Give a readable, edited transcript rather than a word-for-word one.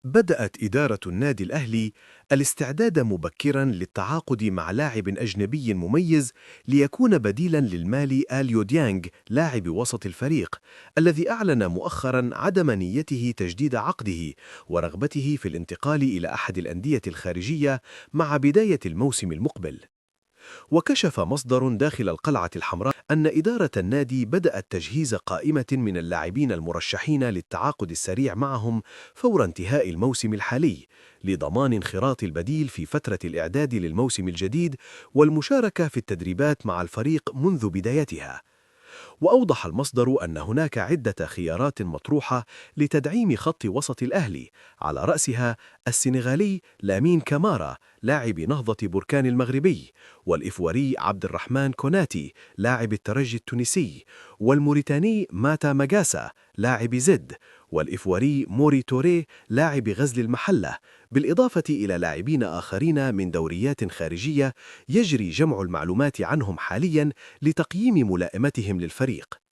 بدأت إدارة النادي الأهلي الاستعداد مبكراً للتعاقد مع لاعب أجنبي مميز ليكون بديلاً للمالي آليو ديانج لاعب وسط الفريق، الذي أعلن مؤخراً عدم نيته تجديد عقده ورغبته في الانتقال إلى أحد الأندية الخارجية مع بداية الموسم المقبل. وكشف مصدر داخل القلعة الحمراء أن إدارة النادي بدأت تجهيز قائمة من اللاعبين المرشحين للتعاقد السريع معهم فور انتهاء الموسم الحالي، لضمان انخراط البديل في فترة الإعداد للموسم الجديد والمشاركة في التدريبات مع الفريق منذ بدايتها. وأوضح المصدر أن هناك عدة خيارات مطروحة لتدعيم خط وسط الأهلي، على رأسها السنغالي لامين كامارا لاعب نهضة بركان المغربي، والإفواري عبد الرحمن كوناتي لاعب الترجي التونسي، والموريتاني ماتا ماجاسا لاعب زد، والإفواري موري توري لاعب غزل المحلة، بالإضافة إلى لاعبين آخرين من دوريات خارجية يجري جمع المعلومات عنهم حالياً لتقييم ملائمتهم للفريق.